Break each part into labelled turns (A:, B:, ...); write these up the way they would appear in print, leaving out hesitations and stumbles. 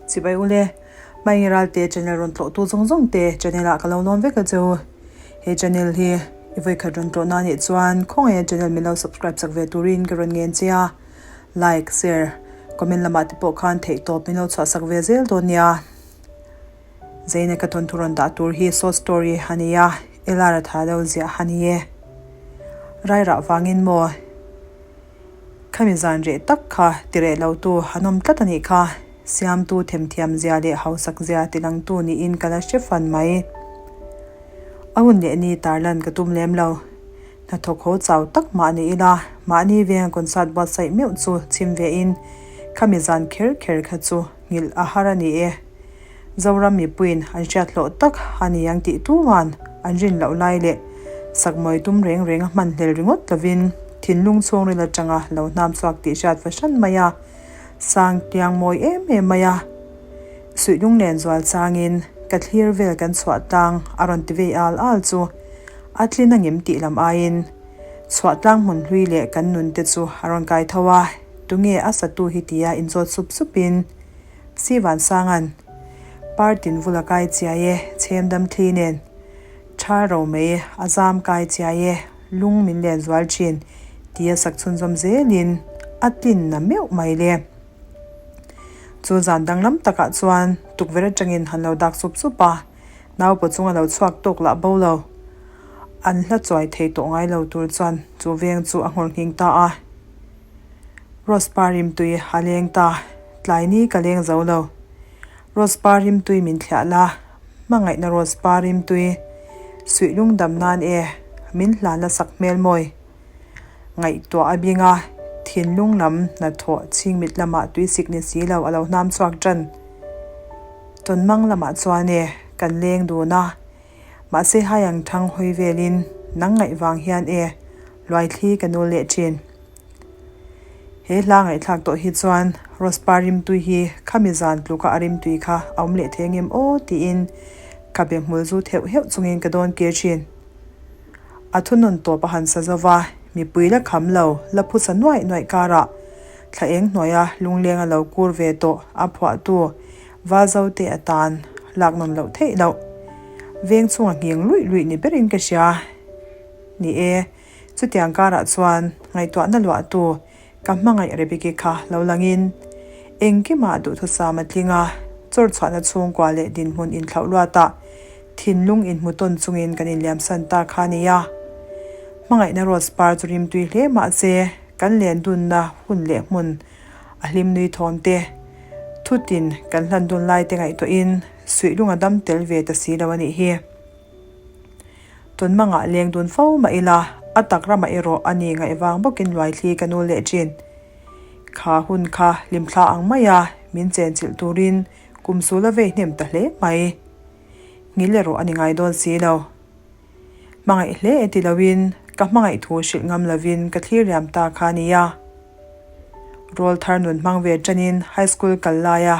A: Chibai ule, Hmaingi Ralte channel rawn tlawhtu zawng zawng te channel ah ka lo lawn vek a cheu. He channel hi i vawikhat rawn tlawhna anih chuan khawngaih a channel min lo subscribe sak ve turin ka rawn ngen che a. Like, share, comment lamah te pawh khan theihtawp min lo chhuah sak ve zel dawn nia. Zaina ka thawnthu rawn dah tur hi short story a ni a, LR a tha deuh ziah a ni e. Rairah vangin maw? Khami zan reh tak kha ti reh lo tu an awm tlat a nih kha. Siamtu themthiam zia leh hausak zia tilangtu niin ka la hre fan mai. A hun leh ni tarlan ka tum lem lo. Hnathawk haw chau tak mah ni ila, mahni venga concert buatsaih meuh chu chhim ve in khami zan kher kher kha chu nghilh a har a ni e. Zoram mipuiin an hriat hlawh tak a ni ang tih tuman an rin loh lai leh sakmawi tum reng reng a hman hlel ringawt lovin thinlung chhungril atanga lo hnam chhuak tih hriat fahran mai a, sang tiang mawi em em mai a. Suihlung len zual changin ka thlir vel kan chhuah tlang a rawn ti vei al al chu a tlin a ngim tih lam aiin chhuah tlang hmun hlui leh kan nun te chu a rawn kai tho a, tunge a satu hi tia inzawt sup supin Si Vansanga'n Partin vul a kai chiai e, chhem dam thli nen tha ro mai a zam kai chiai e, lung min len zual thin ti a sak chhunzawm zelin a tlin na meuh mai le. Chu zan danglam takah chuan tukverh atangin han lo dak sup sup a, naupa chung a lo chhuak tawk lah bo lo. An hla chuai thei tawh ngai lo tur chuan chu veng chu a nghawr nghing ta a. Rose par rimtui a leng ta, tlai ni ka leng zo lo. Rose par rimtui min thliah la, hmangaihna rose par rimtui suih lung dam nan e, min hlan la sak hmel mawi. Ngaihtuah a bing a, thinlung lam hnathawh chhingmit lamah tui sik ni si lo a lo hnam chhuak tan. Tawnmang lamah chuan e, kan leng dun a, mahse hai ang thang hawi velin nang ngaih vang hian e, luaithli ka nul leh thin. He hla ngaihthlak tawh hi chuan Rospa rimtui hi khami zan tluka a rimtui kha a awm leh thei ngem aw tiin ka be hmul zu theuh heuh chungin ka dawn kir thin. A thunawn tawp a han sa zo va, mipui la kham lo, la phusa nuaih nuaih karah thla eng hnuaia lungleng a lo kur ve tawh a phuahtu Valzote atan lak nawn loh theih loh. Veng chhunga nghing luih luih ni berin ka hria. Ni e. Chutiang karah chuan ngaihtuahna luahtu ka hmangaih Rebeki kha lo langin engkimah duhthusam a tling a, chawr chhuahna chhungkua leh dinhmun inthlauh luatah thinlung inhmu tawn chungin kan inliamsan ta kha a ni a. Hmangaihna rose par chu rimtui hle mahse kan len dunna hun leh hmun a hlim nui thawm te, thutin kan hlan dun lai te ngaihtuahin suihlung a dam tel ve ta si lo a nih hi. Tun mangah leng dun fo mah ila, a tak ramah erawh a ni ngaih vang bawkin luaithli ka nul leh thin. Kha hun kha hlimthla ang maia min chenchilh turin kum sul a vei hnem ta hle mai. Ngil erawh a ni ngai dawn si lo. Hmangaih hle e ti loin ka hmangaih thu hrilh ngam lovin ka thlir liam ta kha a nia. Rawl thar nun hmang ve tanin high school kal laia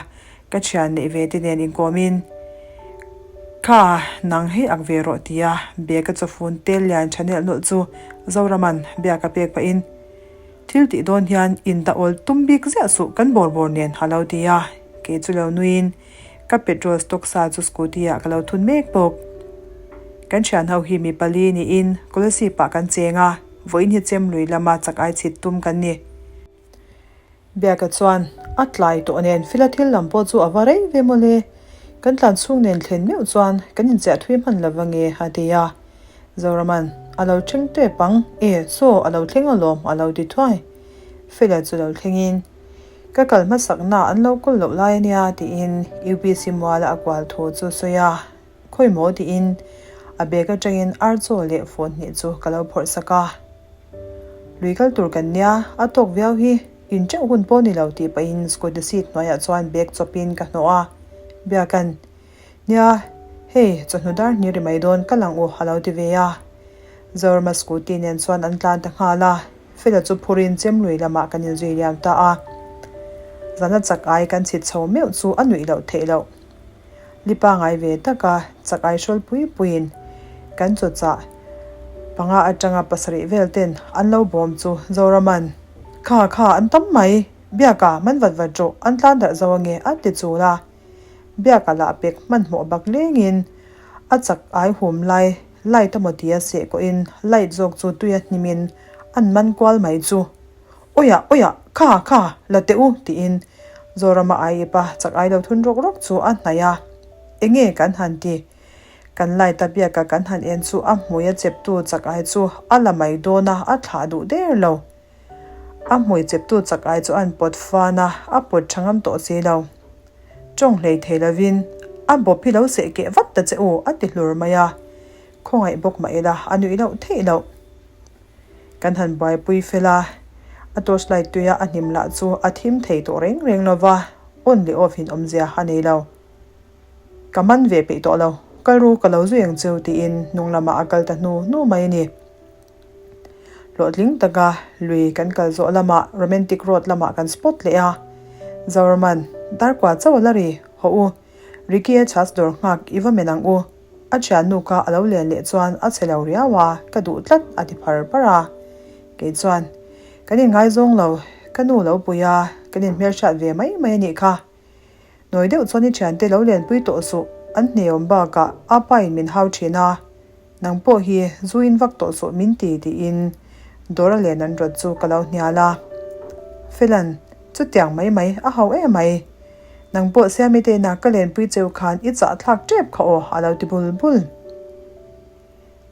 A: Ka thian neih ve te nen inkawmin, Kha, nang hei ak ve rawh tia bag a chawfun tel lian tha nelh nawlh chu Zoraman biak a pek pahin, Thil tih dawn hian in dah awl tum bik ziah suh kan bawr bawr nen a lo ti a, kei chu lo nuiin ka petrol stock sa chu scooty ah ka lo thun mek bawk. Kan thian ho hi mi pali niin Kolasib ah kan cheng a, vawiin hi chem lui lama chak ai chhit tum kan ni. Biaka chuan a tlai tawh nen Fila thil lam pawh chu a va rei ve mawle, kan tlan chhung nen thlen meuh chuan kan inchiah thui hman lo va nge a ti a. Zoraman a lo thleng tep ang e, saw a lo thleng alawm a lo ti thuai. Fila chu lo thlengin ka kal hmasakna an lo kawl loh lai ania tiin UPC muala a kual thu chu sawi a, khawi maw tiin a bag atangin ar chaw leh phone hnih chu ka lo phawrh sak a. Lui kal tur kan nia, a tawk viau hi in teuh hun pawh ni lo tih pahin scooty seat hnuaiah chuan bag chawpin ka hnawh a, Biakan, Nia, hei chawhnu dar hnih ri mai dawn ka lang u a lo ti ve a. Zorama scooty nen chuan an tlan ta nghal a, Fela chu phurin chem lui lamah kan inzui liam ta a. Zana chak ai kan chhit chho meuh chu a nuih loh theih loh. Li pangai ve taka chak ai hrawl pui puiin kan chaw chah panga atanga pasarih vel ten an lo bawm chu Zoraman, Kha kha an tam mai, Biaka man vat vat rawh, an tlan darh zo ange a ti chul a. Biaka lah pek hmanhmawh bak lengin a chak ai hum lai light emaw tia seh kawhin light zawk chu tuia hnimin an man kual mai chu. Awiah awiah kha kha la teh u tiin Zorama ai ip a chak ai lo thun rawk rawk chu a hnaih a. Enge kan han ti? Kan light a biaka kan han en chu a hmui a cheptu chak ai chu a la mai dawn a a thlah duh der lo. A hmui cheptu chak ai chu an pawt fan a, a pawt tha ngam tawh si lo. Tawng hlei thei lovin, A bawp hi lo seh keh vat ta che u, a ti hlur mai a. Khawngaih bawk mah ila, a nuih loh theih loh. Kan han buaipui fel a, a torch light tuia a hnim lah chu a thim thei tawh reng reng lo va, on leh off in awmzia a nei lo. Ka man ve peih tawh lo, kal ru ka lo zui ang cheu tiin hnung lamah a kal ta hnu hnu mai a ni. Hlawhtling taka lui kan kal zawh lamah Romantic Road lamah kan spot leh a. Zoraman, Darkua chauh a la ri, hawh u. Ricky a chhas dawr nghak i va men ang u. A thiannu kha a lo len leh chuan a chhe lo riau a, ka duh tlat a ti phar phar a. Kei chuan, Kan inngaizawng lo, ka nu lo pui a, kan inhmelhriat ve mai mai a nih kha. Nawi deuh chuan i thiante lo lenpui tawh suh, an hneawm bakah a pain min hau thin a, nang pawh hi zu in vak tawh suh min ti tiin Dora len an rawt chu ka lo hnial a. Felan, chutiang mai mai a hau em mai. Nang pawh Siami te inah ka lenpui cheu khan i chah thlak tep kha aw a lo ti bul bul.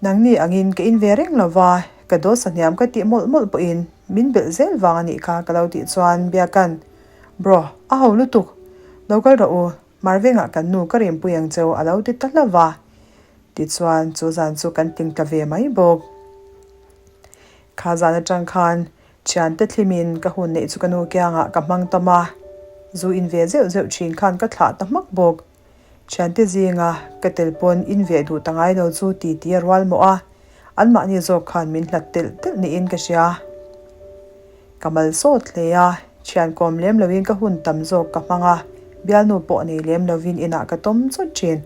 A: Nangni angin ka in ve reng lo va, ka dawt sa hniam ka tih mawlh mawlh pawhin min belh zel vang a nih kha ka lo tih chuan Biakan, Bro, a ho lutuk. Lo kal rawh u, Marvengah kan nu ka rimpui ang cheu a lo ti ta hlauh va. Tichuan chu zan chu kan tling tla ve mai bawk. Kha zan atang khan thiante thlimin ka hun neih chu ka nu kiangah ka hmang tam a, zu in ve zeuh zeuh thin khan ka thlah ta hmak bawk. Thiante zinga ka tel pawn in veh duh ta ngai lo chu ti ti a rual mawh a, anmahni zawk khan min hlat telh telh niin ka hria. Ka mal sawt hle a, thian kawm lem loin ka hun tam zawk ka hmang a, bialnu pawh nei lem lovin inah ka tawm chawt thin.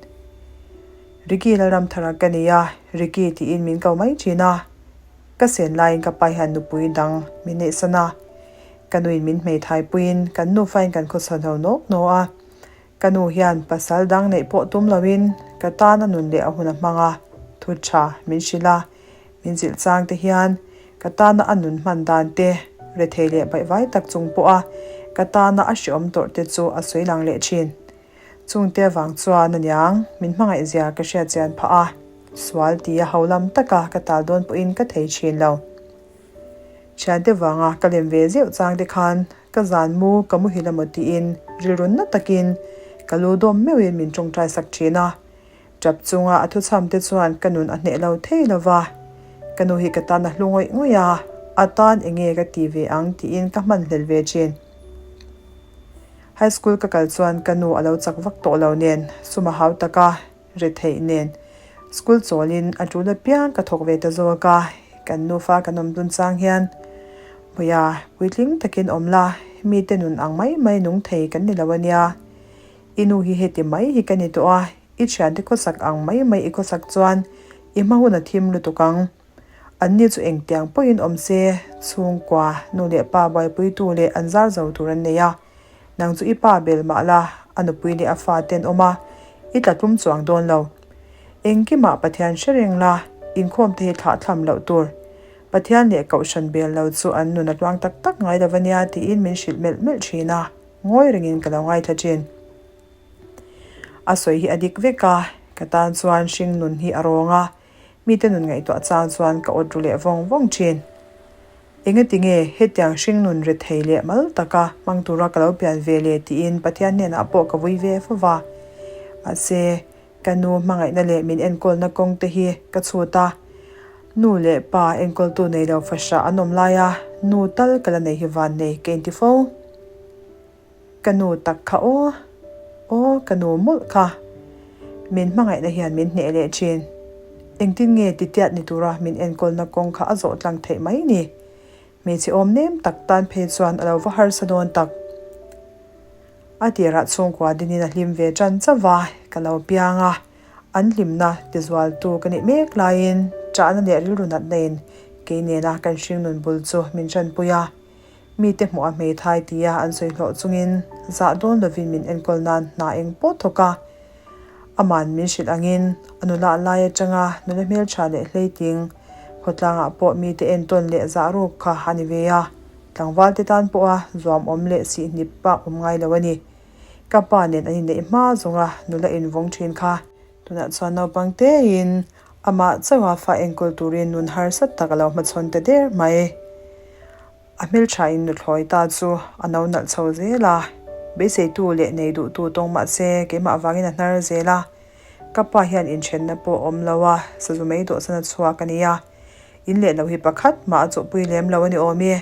A: Ricky Lalramthara ka nei a, Ricky tiin min ko mai thin a. Ka sen laiin ka pa hian nupui dang min neihsan a, ka nuin min hmeithai puiin kan nufain kan khawchhawn ho nawk nawk a. Ka nu hian pasal dang neih pawh tum loin ka tan a nun leh a hun a hmang a, thu tha min hrilh a, min zilh chang te hian ka tana a nun hman dan te, rethei leh baihvai tak chung pawha ka tana a hreawm tawrh te chu a sawi lang leh thin. Chungte avang chuan aniang min hmangaih zia ka hriat chian phah a, sual tia ho lam taka ka tal dawn pawhin ka thei thin lo. Thiante vanga ka lem ve zeuh chang te khan ka zan mu ka muhil emaw tiin rilru na takin ka lu dawm meuhin min tawngtai sak thin a. Tap chunga a thuchham te chuan ka nun a hneh lo thei lo va, ka nu hi ka tan a hlu ngawih ngawih a, a tan enge ka ti ve ang tiin ka hman hlel ve thin. High school ka kal chuan ka nu a lo chak vak tawh lo nen sum a hau tak a. Retheih nen school chawlin a tul apiang ka thawk ve ta zawk a, kan nufa kan awm dun chang hian Hmuia puitling takin awm la, mite nun ang mai mai nung thei kan ni lo a nia. I nu hi heti mai hi ka ni tawh a, i thiante khawsak ang mai mai i khawsak chuan i hma hun a thim lutuk ang. Anni chu engtiang pawhin awm se, chhungkua, nu leh pa buaipuitu leh an zar zo tur an nei a. Nang chu i pa bel mah la, a nupui leh a fa te an awm a, i tla tlum chuang dawn lo. Engkimah Pathian hre reng la, inkhawm te hi thlah thlam loh tur. Pathian leh Kohhran bel lo chu an nun a tluang tak tak ngai lo ania tiin min hrilh melh melh thin a, ngawi rengin ka lo ngaithla thin. A sawi hi a dik vek a, ka tan chuan hring nun hi a rawng a, Mite nun ngaihtuah chang chuan ka awt ru leh vawng vawng thin. Engati nge hetiang hringnun rethei leh mal taka hmang tura ka lo pian ve le tiin Pathian hnenah pawh ka vui ve fo va. Mahse, ka nu hmangaihna leh min enkawlna kawng te hi ka chhut a. Nu leh pa enkawltu nei lo fahrah an awm laia nu tal ka la nei hi van nei ka inti fo. Ka nu tak kha aw, aw ka nu mawlh kha. Min hmangaihna hian min hneh leh thin. Engtin nge titiat ni tura min enkawlna kawng kha a zawh tlang theih mai ni? Hmeichhe awm nem tak tan phei chuan a lo va harsa dawn tak. A tirah chhungkua dinin a hlim ve tan chauh va, ka lo piang a, an hlimna tizualtu ka nih mek laiin ṭahna leh rilru natna in kei nena kan hringnun bul chu min ṭanpui a. Mite hmuh a hmeithai tia an sawi hlawh chungin zah dawn lovin min enkawl nan hna eng pawh thawk a. Aman min hrilh angin a nula lai atanga nula hmeltha leh hleiting khawtlangah pawh mite entawn leh zah ruk kha a ni ve a, tlangval te tan pawha zuam awm leh sihhnip pah awm ngai lo a ni. Ka pa nen an inneih hma zawnga nula invawng thin kha. Tunah chuan naupang tein amah chauha fa enkawl turin nun harsa tak a lo hmachhawn ta der mai. A hmelthain nuthlawi ta chu a no nalh chho zel a, beiseitu leh nei duhtu tawng mah se keimah avangin a hnar zel a. Ka pa hian inthenna pawh a awm lo a, sazu mai dawhsan a chhuak a nia. In leh lo hi pakhat mah a chawhpui lem lo a ni awm e.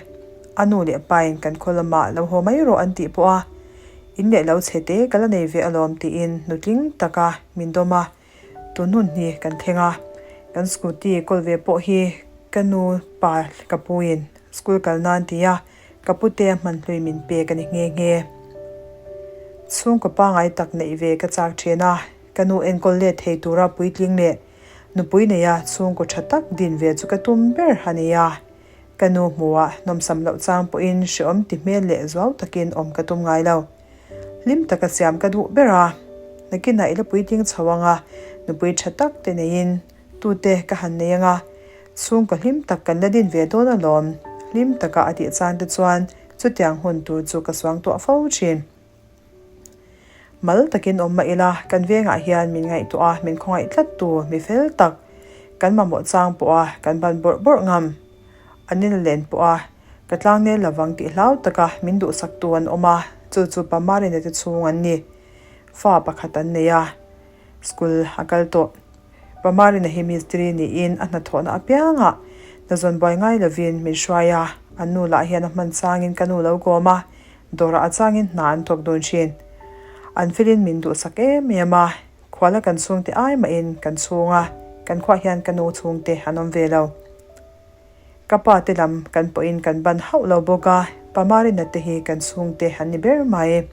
A: A nu leh pain kan khaw lamah lo haw mai rawh an tih pawh a, in leh lo chhe te ka la nei ve alawm tiin nutling taka min dawm a. Tun hun hi kan thleng a, kan scooty kawl ve pawh hi ka nu pa ka puin school kal nan ti a, ka pute a hman hlui min pek a ni nghe nghe. Chhungkaw pangai tak neih ve ka chak thin a, ka nu enkawl let thei tura puitling leh nupui neia chhungkaw tha tak din ve chu ka tum ber a ni a, ka nu hmuhah nawmsam loh chang pawhin hreawm ti hmel leh zuau takin awm ka tum ngai lo. Hlim taka siam ka duh ber a, nakinah i la puitling chho ang a, nupui tha tak te neiin tute ka han nei ang a, chhungkaw hlim tak kan la din ve dawn alawm, hlim taka a tih chang te chuan chutiang hun tur chu ka suang tuah fo thin. Mal takin awm mah ila, kan vengah hian min ngaihtuah a, min khawngaih tlat tu, mi fel tak, kan mamawh chang pawh a, kan ban bawrh bawrh ngam. An in len pawh a, ka tlang nel lovang tih hlau taka min duhsaktu an awm a, chu chu Pa Marina te chhung an ni. Fa pakhat an nei a, school a kal tawh. Pa Marina hi mistiri niin a hnathawhna apiangah hnazawn buai ngai lovin min hruai a, an nu lah hian a hman changin ka nu lo kawm a, dawrah a changin hna an thawk dun thin. An felin min duhsak em em a, Khuala kan chhungte ai mahin kan chhung a, kan khuah hian ka nu chhungte an awm ve lo. Ka pa te lam kan pawhin kan ban hauh lo bawk a, Pa Marina te hi kan chhungte an ni ber mai.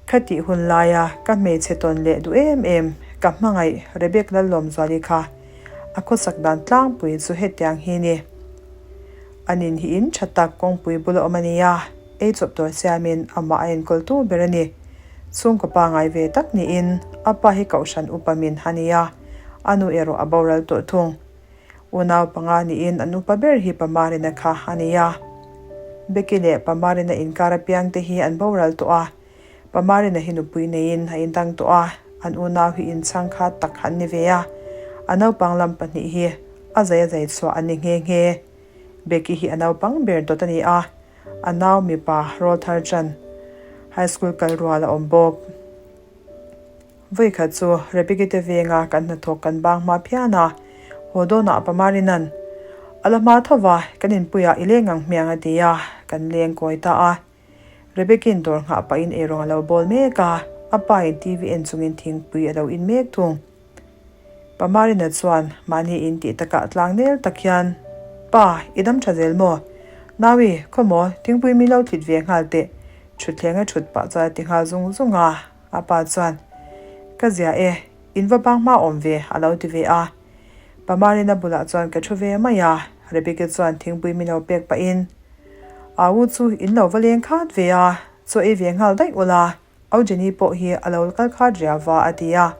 A: Khatih hun laia ka hmeichhe tawn leh duh em em, ka hmangaih Rebek Lallawmzuali kha a khawsak dan tlangpui chu hetiang hi ni. An in hi in tha tak kawngpui bula awm a ni a, ei chawp tur siamin amah a enkawltu ber a ni. Chhungkaw pa ngai ve tak niin a pa hi kohhran upa min a ni a, a nu erawh a boral tawh thung. Unau panga niin an upa ber hi Pamarina kha a ni a. Becky leh Pamarina inkar apiang te hi an boral tawh a, Pamarina hi nupui neiin a indang tawh a, an unau hi inchhang kha tak an ni ve a, a naupang lam pahnih hi a zai a zai chhuah an ni nghe nghe. Becky hi a naupang ber dawt a ni a, a nau mipa rawlthar chan high school kal rual a awm bawk. Vawikhat chu Rebecca te venga kan hnathawk kan bang hma phian a, haw dawnah Pamarina'n a la hma tho va, kan inpuiah i leng ang hmiang a ti a, kan leng kawi ta a. Rebecca-in dawr nghah pahin eirawng a lo bawl mek a, a pa in TV en chungin thingpui a lo in mek thung. Pa Marina chuan mahni in tih takah tlang nel tak hian, Pa, i dam tha zel maw? Naui, khaw maw, thingpui min lo thlit ve nghal teh, thutthleng a thut pah chuan a ti nghal zung zung a. A pa chuan, Ka zia e, in va bang hma awm ve, a lo ti ve a. Pa Marina bulah chuan ka thu ve mai a, Rebecca chuan thingpui min lo pek pahin, Au chu in lo va leng khat ve a, chaw ei ve nghal daih ula, Au Jenny pawh hi a lo kal khat riau va a ti a.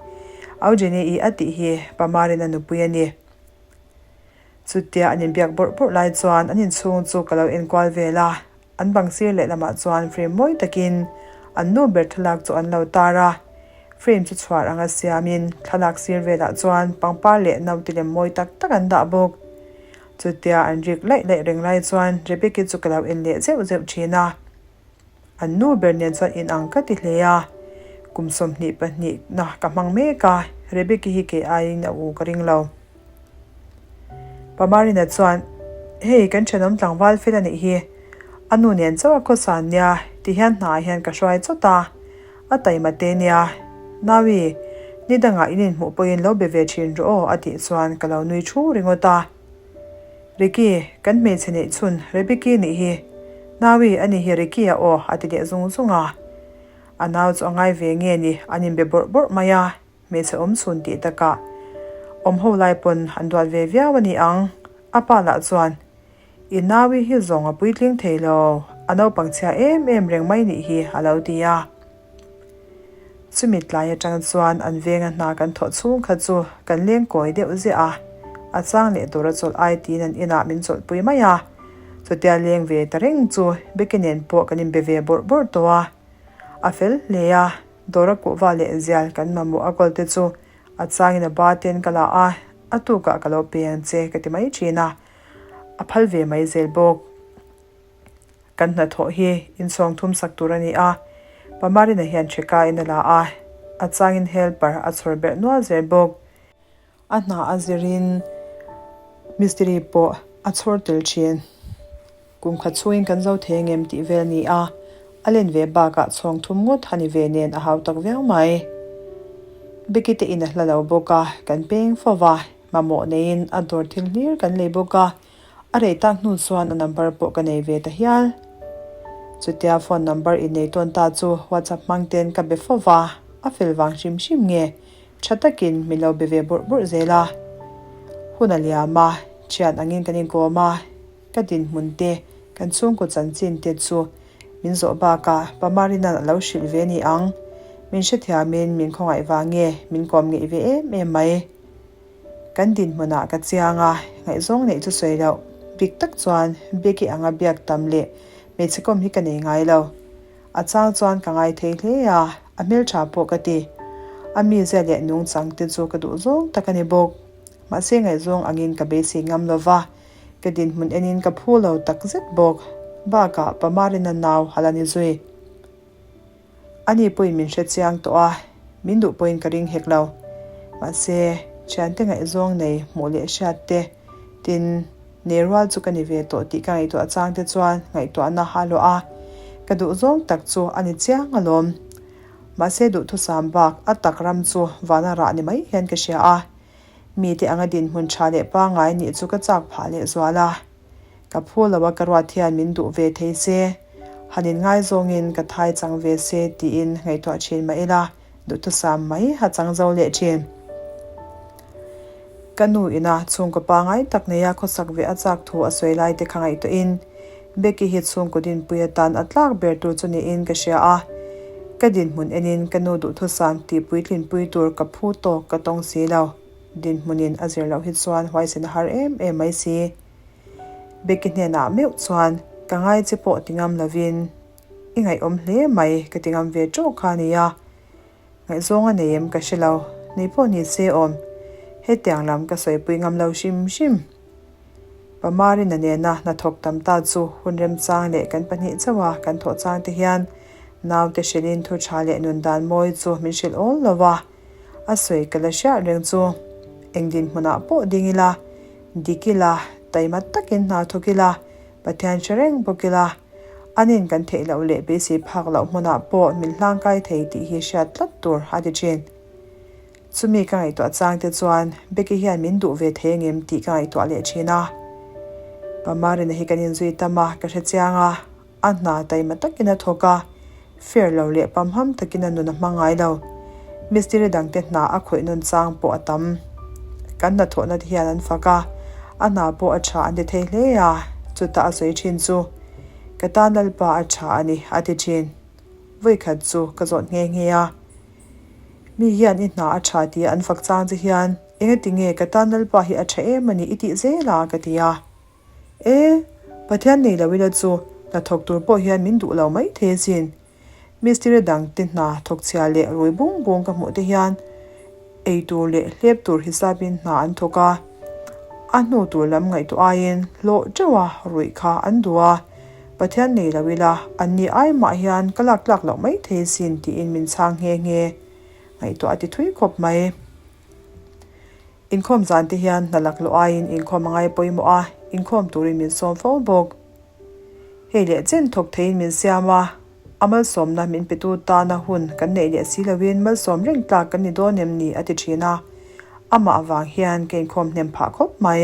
A: Au Jenny i a tih hi Pa Marina nupui a ni. Chutia an inbiak bawrh bawrh lai chuan an inchhung chu ka lo enkual vel a, an bang sir lehlamah chuan frame mawi takin an nu ber thlalak chu an lo tar a. Frame chu chhuar anga siamin thlalak sir velah chuan pangpar leh naute lem mawi tak tak an dah bawk. Chutia an rik laih laih reng lai chuan Rebecca chu ka lo en leh zeuh zeuh thin a. An nu ber nen chuan in ang ka ti hle a, kum 22 na ka hmang mek a, Rebecca hi kei aiin a u ka ring lo. Pa Marina chuan, Hei, kan thenawm tlangval fel a nih hi, a nu nen chauh a khawsa nia, ti hian hnaah hian ka hruai chawt a, a taima te nia. Naui, ni dangah in inhmuh pawhin lo be ve thin rawh aw a tih chuan ka lo nui thu ringawt a. Ricky, kan hmeichhe neih chhun Rebecca nih hi. Naui, ani hi Ricky a aw a ti leh zung zung a. A nau chu a ngai ve nge ni, an inbe bawrh bawrh mai a, hmeichhe awm chhun tih takah awm ho lai pawn an duat ve viau a ni ang. A pa lah chuan. I naui hi zawng a puitling thei lo, a naupang chhia em em reng mai nih hi, a lo ti a. Chumi tlai atang chuan an venga hna kan thawh chhung kha chu kan leng kawi deuh ziah a, a chang leh dawr a chawlh ai tiin an inah min chawlhpui mai a. Chutia leng ve ta reng chu Becky nen pawh kan inbe ve bawrh bawrh tawh a. A fel hle a, dawr a kuhva leh zial kan mamawh a kawl te chu a changin a ba ten ka la a, a tukah ka lo pe ang che ka ti mai thin a, a phal ve mai zel bawk. Kan hnathawh hi inchhawng thum sak tur a ni a, Pamarina hian ṭheka in a la a, a changin helper a chhawr berh nual zel bawk. A hna a zirin mistiri pawh a chhawr tel ṭhin. Kum khat chhungin kan zo thei angem tih vel a ni a, a len ve bakah chhawng thum ngawt a ni ve nen a hau tak viau mai. Becky te in a hla lo bawk a, kan peng fo va, mamawh neiin a dawr thil hlir kan lei bawk a, A rei tak hnu chuan a number pawh ka nei ve ta hial. Chutia phone number i nei tawn ta chu WhatsApp hmang ten ka be fo va, a fel vang hrim hrim nge tha takin min lo be ve bawrh bawrh zel a. Hun a liam a, thian angin kan inkawm a, ka dinhmun te, kan chhungkaw chanchin te chu min zawh bakah Pamarina'n a lo hrilh ve ni ang. Min hrethiamin min khawngaih vang nge min kawm ngeih ve em em mai. Kan dinhmunah ka chiang a, ngaihzawng neih chu sawi loh. Bik tak chuan Becky anga biak tam leh hmeichhe kawm hi ka nei ngai lo. A chang chuan ka ngai thei hle a, a hmeltha pawh ka ti. A mizia leh nungchang te chu ka duh zawng tak a ni bawk. Mahse ngaihzawng angin ka beisei ngam lo va, ka dinhmun enin ka phu lo tak zet bawk. Bakah Pamarina nau hal a ni zui. Ani pawhin min hre chiang tawh a, min duh pawhin ka ring hek lo. Mahse, thiante ngaihzawng nei hmuh leh hriat te, tin, nei rual chu ka ni ve tawh tih ka ngaihtuah chang te chuan ngaihtuahna a luah a, ka duh zawng tak chu a ni chiang alawm. Mahse, duhthusam bak a tak ram chu vana rah ni mai hian ka hria a, mite anga dinhmun tha leh pangngai nih chu ka chak phah leh zual a. Ka phu lo a ka ruat hian min duh ve thei se, han in ngaizawngin ka thai chang ve se tiin ngaihtuah thin mah ila, duhthusam mai ha chang zo leh thin. Ka nu ina chhungkaw pangai tak neia khawsak ve a chak thu a sawi lai te kha ngaihtuahin Becky hi chhungkaw dinpui atan a tlak ber tur chu niin ka hria a, ka dinhmun enin ka nu duhthusam tih puitlinpui tur ka phu tawk ka tawng si lo. Dinhmunin a zir loh hi chuan huaisen a har em em mai si. Becky hnenah meuh chuan ka ngai che pawh ti ngam lovin i ngaihawm hle mai ka ti ngam ve tawk kha a nia. Ngaihzawng a nei em ka hre lo, nei pawh ni se awm. Hetiang lam ka sawipui ngam lo hrim hrim. Pamarina nena hnathawk tam ta chu hun remchang leh kan pahnih chauha kan thawh chang te hian naute hrilhin thu tha leh nun dan mawi chu min hrilh awl lo va. A sawi ka la hriat reng chu eng dinhmunah pawh ding ila, dik ila, taima takin hna thawk ila, Pathian hre reng bawk ila, anin kan theih loh leh beisei phak loh hmunah pawh min hlangkai thei tih hi hriat tlat tur a ti thin. Chumi ka ngaihtuah chang te chuan Becky hian min duh ve thei angem tih ka ngaihtuah leh thin a. Pamarina hi kan inzui tam a, ka hre chiang a. A hna taima takin a thawk a, fair lo leh pamham takin a nun a hma ngai lo. Mistiri dangte hna a khawih nawn chang pawh a tam. Kan hnathawhna te hian an fak a, a hna pawh a tha an ti thei hle a, chutah a sawi thin chu, Ka tan Lalpa a tha a ni, a ti thin. Vawikhat chu ka zawt nghe nghe a. Mi hian i hna a tha tia an fak chang che hian, Engati nge ka tan Lalpa hi a tha em a ni i tih zel a, ka ti a. E, Pathian nei lo ila chu hna thawk tur pawh hian min duh lo mai thei asin. Mistiri dang te hna thawk chhia leh rui bung bung ka hmuh te hian ei tur leh hlep tur hisapin hna an thawk a, a hnu tur lam ngaihtuah aiin hlawh teuh a ruih kha an duh a, Pathian nei lo ila an ni ai mah hian ka lak tlak loh mai thei asin tiin min chhang nghe nghe. Ngaihtuah a ti thui khawp mai. Inkhawm zan te hian hna lak loh aiin inkhawm a ngai pawimawh a, inkhawm turin min sawm fo bawk. Hei leh chen thawk theiin min siam a, a malsawmna min petu tana hun kan neih leh si loin malsawm reng tlak kan ni dawn em ni a ti thin a, amah avang hian ka inkhawm hnem phah khawp mai.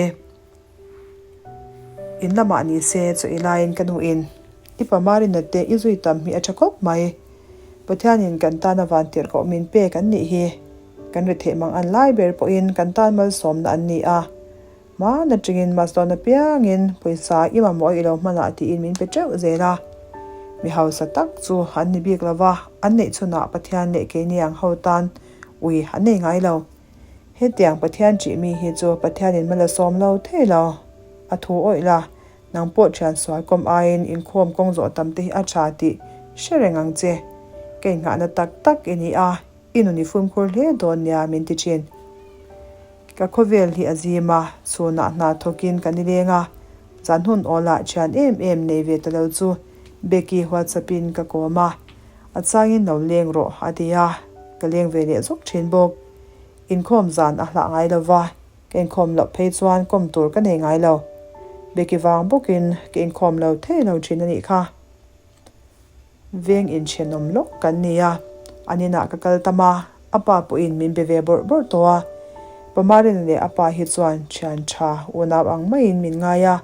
A: In lamah ni se chaw i laiin ka nuin i pamarinna te i zui tam hi a tha khawp mai. Pathianin kan tana van tirhkoh min pek an nih hi. Kan ri theih mang an lai ber pawhin kan tan malsawmna an ni a. Hmaan atangin mas dawn apiangin pawisa i mamawh i lo hmanah tiin min pe teuh zel a. Mi hausa tak chu an ni bik lova, an neih chhunah Pathian leh keini ang ho tan ui an nei ngai lo. Hetiang Pathian ṭih mi hi chu Pathianin mal a sawm lo thei lo. A thu awih la, nang pawh ṭhian sual kawm aiin inkhawm kawng zawh tam te hi a ṭha tih hre reng ang che. Ka inngahna tak tak i ni a, i nun i fumkhur hle dawn nia min ti ṭhin. Ka khawvel hi a zim a, chhunah hna thawkin ka ni leng a, zan hun awlah ṭhian em em nei ve ta lo chu Becky WhatsApp-in ka kawm a, a changin lo leng rawh a ti a, ka leng ve leh zawk ṭhin bawk. Inkhawm zan a hlah ngai lo va, ka inkhawm loh phei chuan kawm tur ka nei ngai lo. Becky vang bawkin ka inkhawm lo thei lo ṭhin a nih kha. Veng inthenawm lawk kan ni a, an inah ka kal tam a, a pa pawhin min be ve bawrh bawrh tawh a. Pa Marina leh a pa hi chuan thian tha unau ang maiin min ngai a,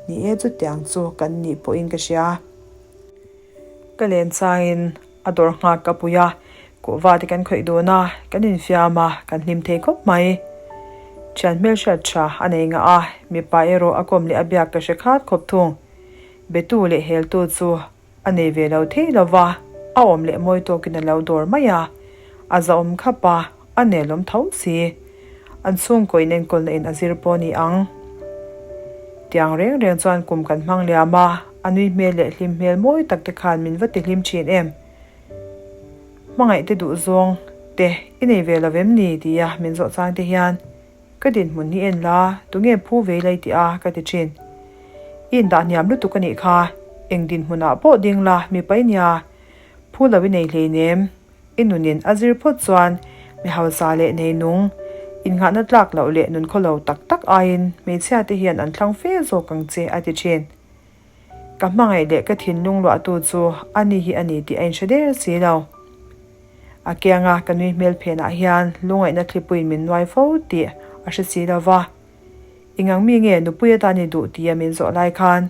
A: ni e chutiang chu kan nih pawhin ka hria. Ka len changin a dawr nghak ka pui a, kuhva te kan khawih dun a, kan infiam a, kan hlim thei khawp mai. Thian hmelhriat tha a nei ngah a, mipa erawh a kawm leh a biak ka hre khat khawp thung. Betu leh heltu chu a nei ve lo thei lo va, a awm leh mawi tawkin a lo dawr mai a, a zahawm khap a, a nelawm tho si. An chhungkaw in enkawlna in a zir pawh a ni ang. Tiang reng reng chuan kum kan hmang liam a, a nui hmel leh hlim hmel mawi tak te khan min va ti hlim thin em? Hmangaih te duh zawng te i nei ve lo vem ni? tia min zawh chang te hian Ka dinhmun hi en la, tunge phu vei lai tih a ka ti thin. I indah hniam lutuk a nih kha, eng dinhmunah pawh ding la mipa i nia, phu lo i nei hleinem. I nunin a zir phawt chuan mi hausa leh neinung, innghahna tlak loh leh nunkhaw lo tak tak aiin hmeichhia te hian an thlang fe zawk ang che a ti thin. Ka hmangaih leh ka thinlung luahtu chu a ni hi a ni tih a inhre der si lo. A kianga ka nui hmel phenah hian lungaihna thlipuiin min nuai fo tih a hre si lo va. Ingang mi nge nupui atan i duh tia min zawh lai khan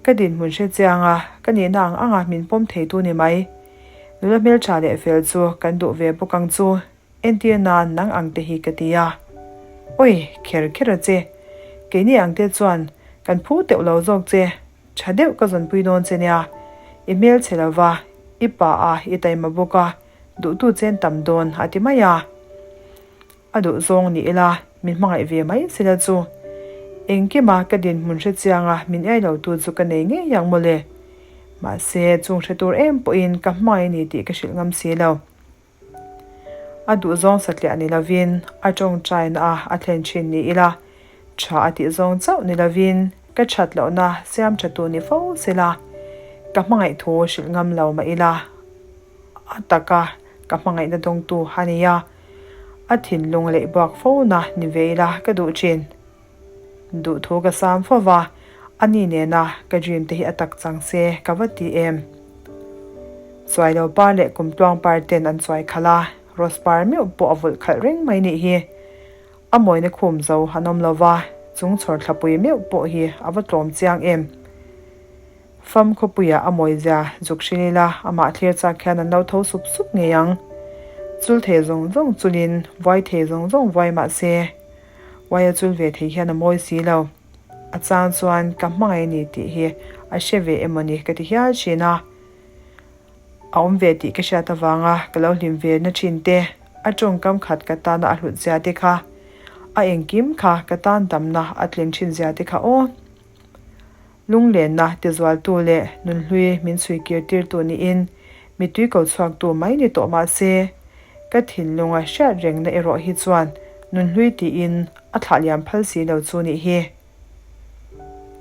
A: ka dinhmun hre chiang a, ka nihna ang anga min pawm theitu ni mai. Nula hmeltha leh fel chu kan duh ve bawk ang chu. Entir nan nang ang te hi ka ti a. Oi, kher kher a che. Keini ang te chuan kan phu teuh lo zawk che. Tha deuh ka zawnpui dawn che nia. I hmel chhe lo va, i pa a, i taima bawk a, duhtu chen tam dawn a ti mai a. A duh zawng ni ila, min hmangaih ve mai sela chu. Engkima ka dinhmun hre chianga min iai lo tu chu ka nei ngei ang mawle. Mahse, chung hre tur em pawhin ka hmangaih ni tih ka hrilh ngam si lo. A duhzawng satliah ni lovin a tawngtaina a a thlen thin ni ila, tha a tih zawng chauh ni lovin ka that lohna siam tha tu ni fo sela, ka hmangaih thu hrilh ngam lo mah ila, a taka ka hmangaihna dawngtu a ni a, a thinlung leh buak fona ni ve ila ka duh thin. Duhthu ka sam fo va, a ni nena ka dream te hi a tak chang se ka va ti em. Chuai lo par leh kumtluang par ten an chuai khalh a, rose par meuh pawh a vulh khalh reng mai nih hi. A mawina khum zo an awm lo va, chung chhawr thlapui meuh pawh hi a va tlawm chiang em. Fam khawpuiah a mawizia zuk hrin ila amah thlir chak hian an lo tho sup sup ngei ang. Chul thei zawng zawng chulin vuai thei zawng zawng vuai mah se, uai a chul ve thei hian a mawi si lo. A chang chuan ka hmangaih ni tih hi a hre ve emaw ni ka ti hial thin a. A awm ve tih ka hriat avanga ka lo hlim ve na thin te, a tawngkam khat ka tana a hlut zia te kha, a engkim kha ka tan damna a tling thin zia te kha aw. Lunglenna tizualtu leh nunhlui min chhuikir tirtu niin mittui ko chhuaktu mai ni tawh mah se, ka thinlunga hriat rengna erawh hi chuan nunhlui tiin a thlah liam phal si lo chu nih hi.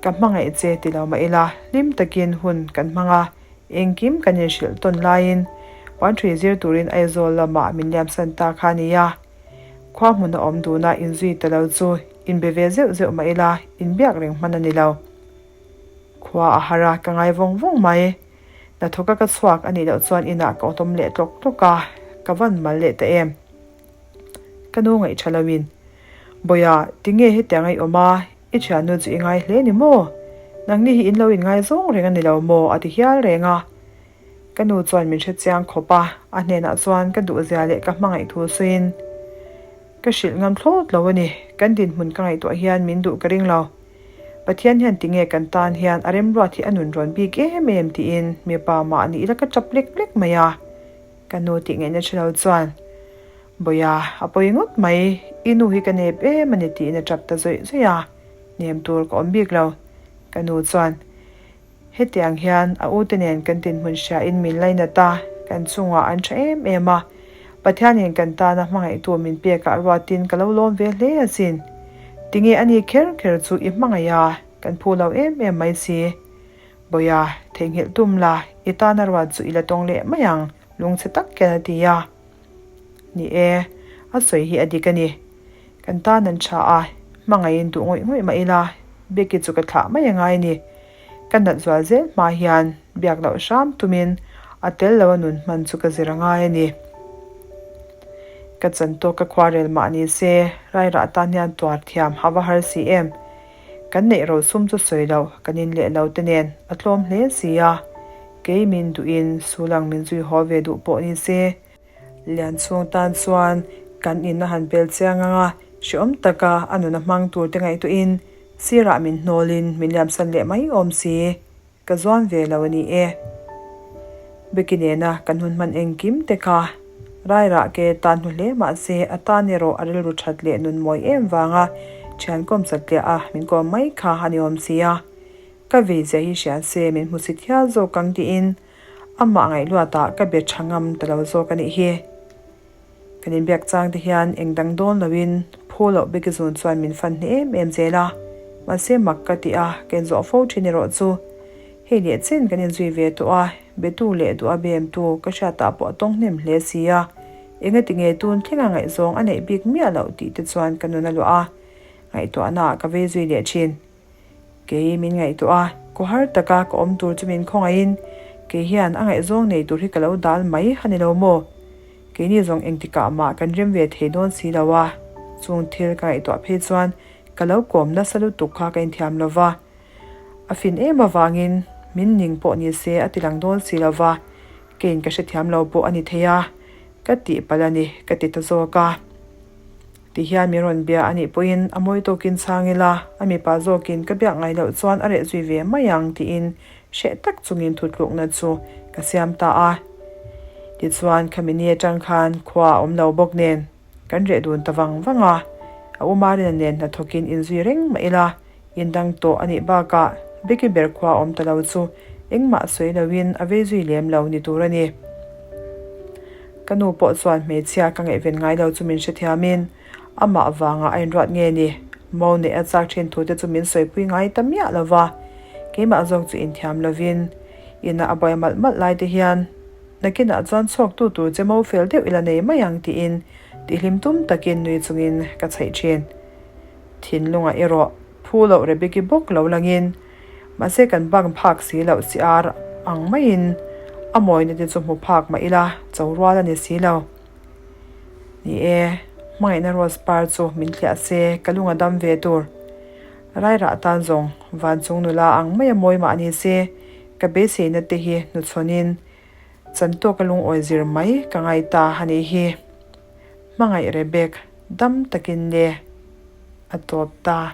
A: Ka hmangaih che ti lo mah ila, hlim takin hun kan hmang a, engkim kan inhrilh tawn laiin puanṭhui zir turin Aizawl lamah min liamsan ta kha a ni a. Khua hmuna awm duna inzui ta lo chu inbe ve zeuh zeuh mah ila inbiak reng hman a ni lo. Khua a har a, ka ngai vawng vawng mai. Hnathawka ka chhuak a nih loh chuan inah ka awtawm leh tlawk tlawk a, ka van mal leh ta em. Ka nu ngaihṭha loin, Bawiha, tinge hetiang a i awm a, i ṭhiannu chu i ngai hle ni maw? Nangni hi in lo inngai zawng reng a ni lo maw? a ti hial reng a. Ka nu chuan min hre chiang khawp a, a hnenah chuan ka duhzia leh ka hmangaih thu sawiin. Ka hrilh ngam thlawt lo a ni. Kan dinhmun ka ngaihtuah hian min duh ka ring lo. Pathian hian tinge kan tan hian a remruat hi a nun rawn bik em em tiin mipa mah ni ila ka tap lek lek mai a. Ka nu tih ngaihna hre lo chuan, Bawia, a pawi ngawt mai, i nu hi ka nep em a ni tiin a tap ta zawih zawih a, nem tur ka awm bik lo. Ka nu chuan, Hetiang hian a ute nen kan dinhmun hriain min lainat a, kan chungah an tha em em a. Pathianin kan tana hmangaihtu min pekah ruatin ka lo lawm ve hle asin. Tinge a ni kher kher chu i hmangaih a, kan phu lo em em mai si. Bawia, theihnghilh tum la, i tana ruat chu i la tawng leh mai ang, lungchhe tak hian a ti a. Ni e, a sawi hi a dik a ni. Kan tan an tha a, hmangaihin duh ngawih ngawih mah ila, Becky chu ka thlah mai a ngai ni. Ka nat zual zel hma hian biak loh hram tumin a tel lo a nun hman chu ka zir a ngai a ni. Ka chan tawk ka khuarel mah ni se, rairah tan hian tuar thiam a va har si em. Kan neih rosum chu sawi lo, kan in leh lo te nen a tlawm hle si a. Kei min duhin Sulang min zui haw ve duh pawh ni se, Lianchhung tan chuan kan in a han pel chiang ang a, hrehawm taka a nun a hmang tur te ngaihtuahin sirah min hnawlin min liamsan leh mai awm si. Ka zuam ve lo a ni e. Becky nena kan hun hman engkim te kha Rairah ke tan hnu hle mah se a tan erawh a rilru that leh nun mawi em vanga thian kawm satliah a min kawm mai kha a ni awm si a. Ka vei zia hi hria se min hmu si thial zawk ang tiin Amah ngaihluatah ka be tha ngam ta lo zawk a nih hi. Kan inbiak chang te hian eng dang dawn loin phu loh Becky zun chuan min fan hneh em em zel a, mahse mak ka ti a, ka inzawh fo thin erawh chu hei leh chen kan inzui ve tawh a, betu leh duh a bemtu ka hriatah pawh a tawng hnem hle si a, engati nge tun thlenga ngaihzawng a neih bik miah loh tih te chuan ka nun a luah a, ngaihtuahna ah ka vei zui leh thin. Kei min ngaihtuah a, kaw har taka ka awm tur chu min khawngaihin kei hian a ngaihzawng nei tur hi ka lo dal mai a ni lo maw? Keini zawng engtikah mah kan rem ve thei dawn si lo a, chung thil ka ngaihtuah phei chuan ka lo kawm nasa lutuk kha ka inthiam lo va. A fin em avangin min ning pawh ni se a ti lang dawn si lo va, keiin ka hrethiam lo pawh a ni thei a, ka tihpalh a ni ka ti ta zawk a. Ti hian min rawn bia a nih pawhin a mawi tawkin chhang ila, a mipa zawkin ka biak ngai loh chuan a reh zui ve mai ang tiin hreh tak chungin thutlukna chu ka siam ta a. Tichuan khami ni atang khan khua a awm lo bawk nen kan reh dun ta vang vang a, a u Marina nen hnathawkin inzui reng mah ila indang tawh a nih bakah Becky ber khua a awm ta lo chu engmah sawi loin a vei zui lem lo ni tur a ni. Ka nu pawh chuan hmeichhia ka ngaihven ngai lo chu min hrethiamin amah vangah a inruat nge ni? Mo neih a chak thin thu te chu min sawipui ngai ta miah lo va, keimah zawk chu inthiam lovin inah a buai malh malh lai te hian nakinah chuan chhuaktu tur che mo fel deuh ila nei mai ang tiin tihhlim tum takin nui chungin ka chhaih thin. Thinlungah erawh phu loh Rebeki bawk lo langin Mahse kan bang phak si loh si ar ang maiin a mawina te chu hmu phak mah ila cho rual a ni si lo. Ni e, hmangaihna rose par chu min thliah se ka lung a dam ve tur. Rairah tan zawng van chung nula ang mai a mawi mah ni se ka beiseina te hi hnuchhawnin chan tawka lungawi zir mai ka ngai ta a nih hi. Hmangaih Rebek dam takin le a tawp ta.